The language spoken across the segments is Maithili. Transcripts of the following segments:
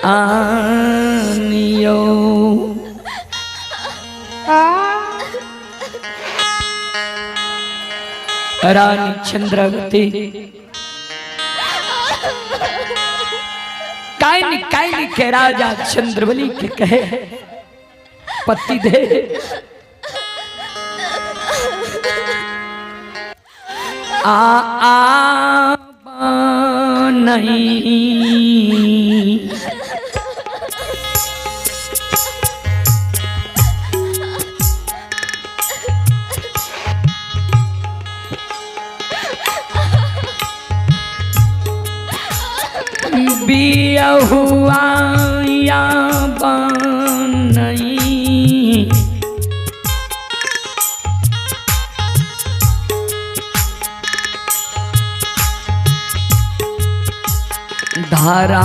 आनियो। रानी चंद्रावती काइन काइन के राजा चंद्रबली के कहे, पति दे आ आ नहीं बिया हुआ या नहीं धारा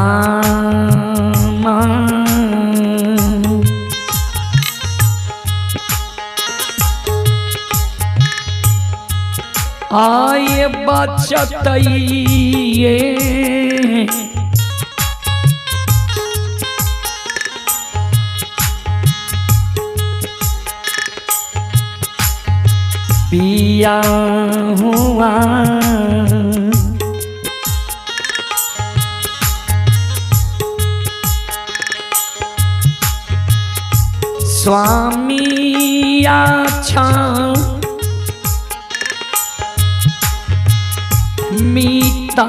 आए बचतइए पिया हुआ स्वामी आछा मीता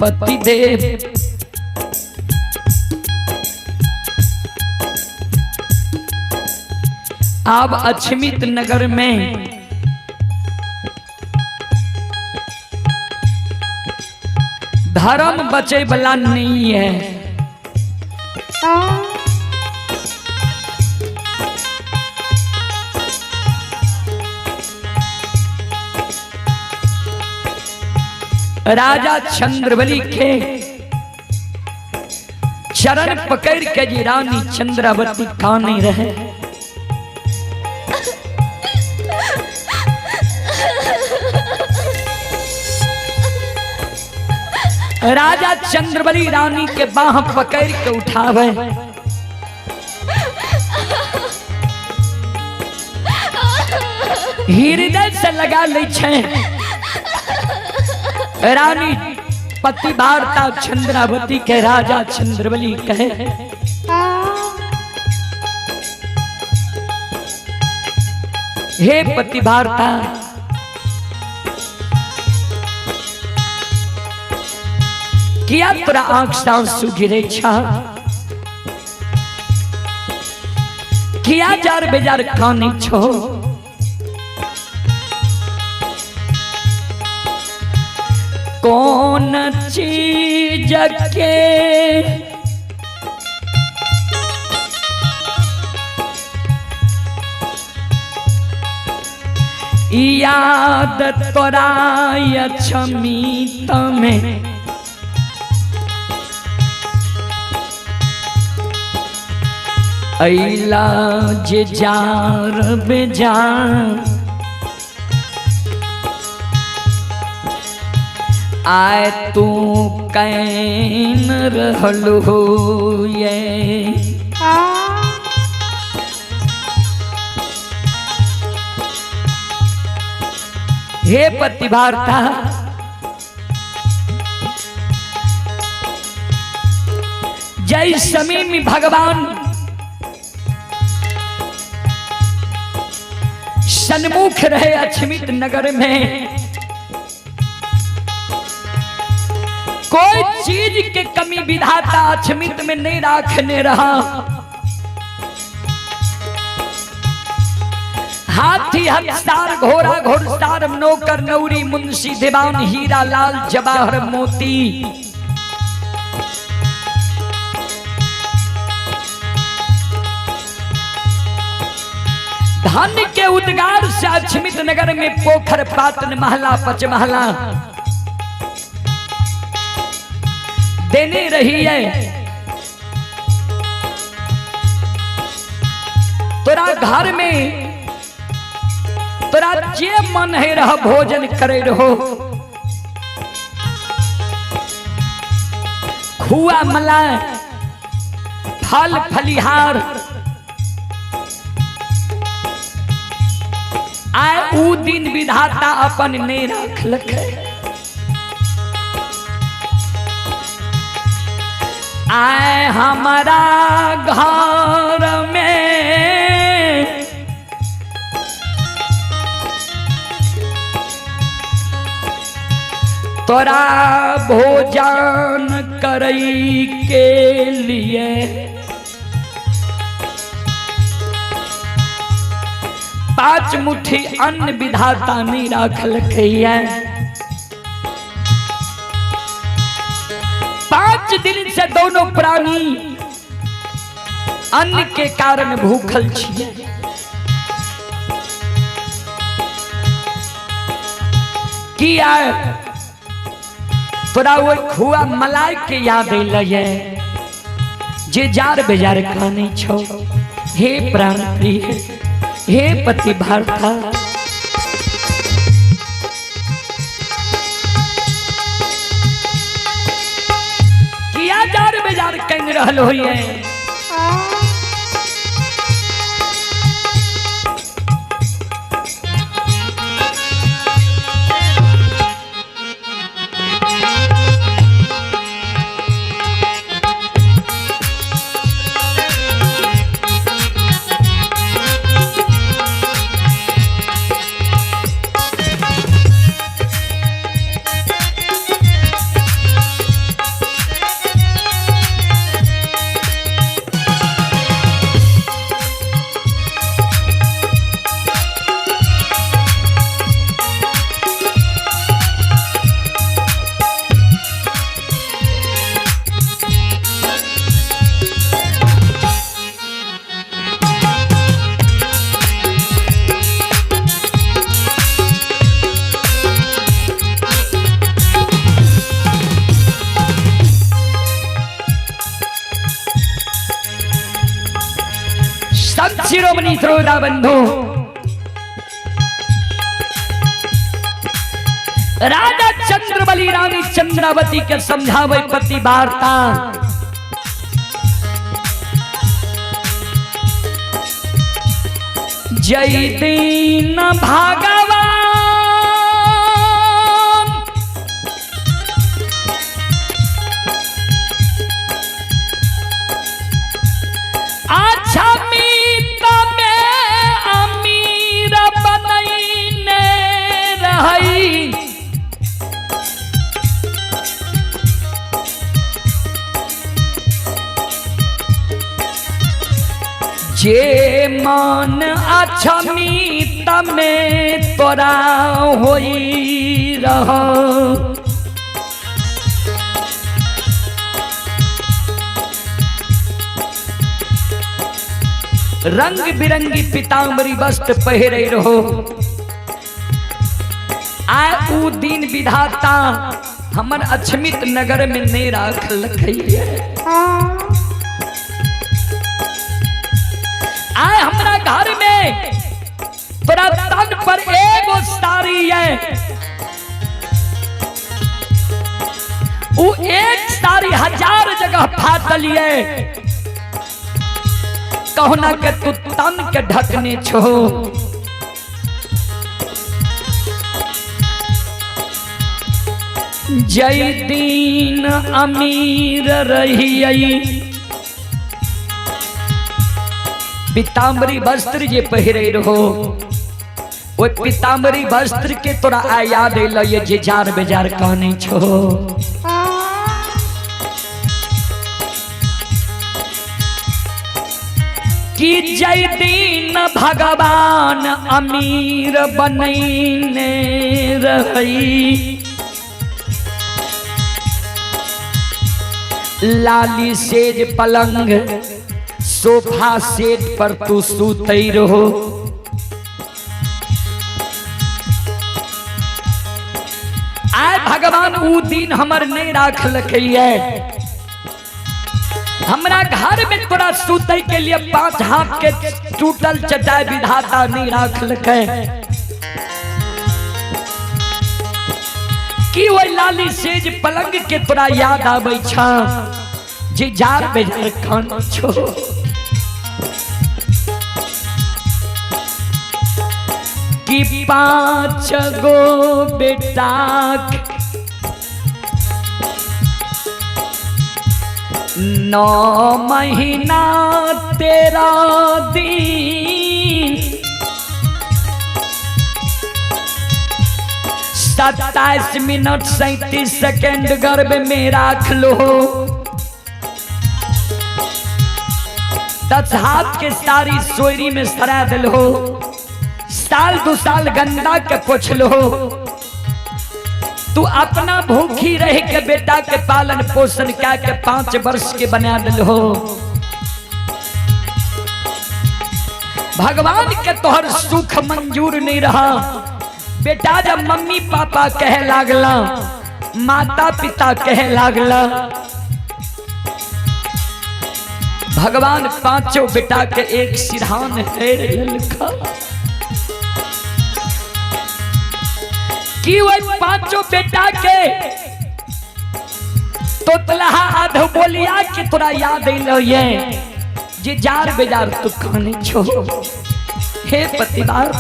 पति देव अब अछमित नगर में धर्म बचे वाला नहीं है। राजा चंद्रबली के चरण पकड़ के जी रानी चंद्रावती काने रहे। राजा चंद्रबली रानी के बाह पकड़ के उठावे। हृदय से लगा लै छै रानी पति वार्ता चंद्रावती के राजा चंद्रबली कहे, हे पतिभारता, किया तोरा आंख से आंसू गिरे छा? किया जार बेजार काने छो? कौन चीज के याद तोरा अक्षमित में अइला जे जार बेजार आए तू can रहल हो ये। हे पतिभारता, जय समय में भगवान सन्मुख रहे अक्षमित नगर में, कोई चीज के कमी विधाता अक्षमित में नहीं राखने रहा। हाथी हंसार घोड़ा घोड़सार नौकर नौरी मुंशी दीवान हीरा लाल जवाहर मोती धन के उद्गार से अक्षमित नगर में पोखर पाटन महला पचमहला देने रही है। तोरा घर में तोरा जे मन है रह भोजन करे रहो, खुआ मलाई फल फलिहार आए ऊ दिन विधाता अपन नहीं रखलक। आए हमारा घर में तोरा भोजन करई के लिए 5 मुट्ठी अन्न विधाता नहीं रखलक है। 5 दिन से दोनों प्राणी अन्न के कारण भूखल छिए। किया तोरा वो खुआ मलाई के याद अइलै जे जार बेजार कानै छौ। हे प्राण प्रिय, हे पति भारता, किया जार बेजार कह रहल होइए? शिरोमणि श्रोता बंधु, राजा चंद्रबली रानी चंद्रावती के समझावे पति वार्ता। जय दीन भगवान अच्छा मीत में अमीर जे मन अक्षमित में तोरा होई रह। रंग बिरंगी पीताम्बरी वस्त्र पहिरे रहो। आ ऊ दिन विधाता हमर अक्षमित नगर में नहीं राखलकै। आए हमरा घर में तोरा तन पर एगो साड़ी है, ऊ एक साड़ी हजार जगह फाटल है, कहुना के तू तन के ढकने छो। जय दीन अमीर रहियई, पीताम्बरी वस्त्र जे पहिरे रहो, ओहि पीताम्बरी वस्त्र के तोरा आइ याद अयलै जे जार बेजार कहने छो। कि जय दीन भगवान अमीर बनैने रही, लाली सेज पलंग सोफा सेट पर तू सुतै रहो। आय भगवान ऊ दिन हमर नहीं राखलकै है। हमरा घर में तोरा सुतै के लिए 5 हाथ के टूटल चटाई विधाता नहीं राखलकै। कि ओहि लाली सेज पलंग के तोरा याद आबै छ जे जार बेजार खान छो। कि 5 गो बेटा 9 महीना 13 दिन 27 मिनट 37 सेकेंड गर्भ में राख लो। 10 हाथ के सारी सोयरी में सरा दिल हो, साल 2 साल गंदा के पोछ लो। तू अपना भूखी रह के बेटा के पालन पोषण क्या के 5 वर्ष के बना दिल हो। भगवान के तोहर सुख मंजूर नहीं रहा। बेटा जब मम्मी पापा कहे लागला, माता पिता कहे लागला, भगवान 5 बेटा के एक सिरहान है ललका। कि वही 5 बेटा के तोतलहा आध बोलिया के तोरा याद अइलो ये जे जार बेजार तू खाने छो। हे पतिवार,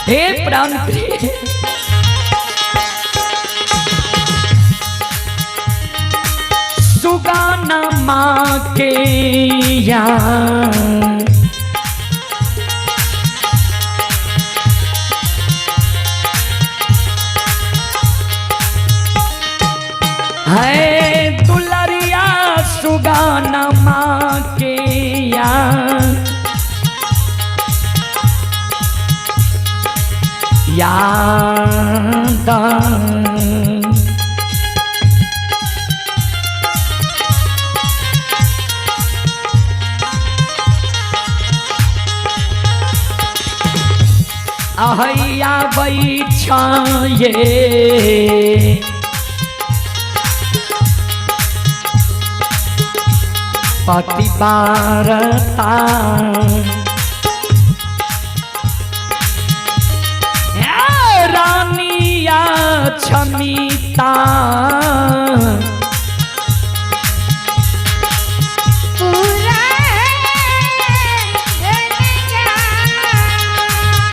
हे प्राण प्रिय, सुगाना माँ के यार है दुलरिया सुगाना माँ के यार याद अहैया बैछाये पति बारता रानिया क्षमिता।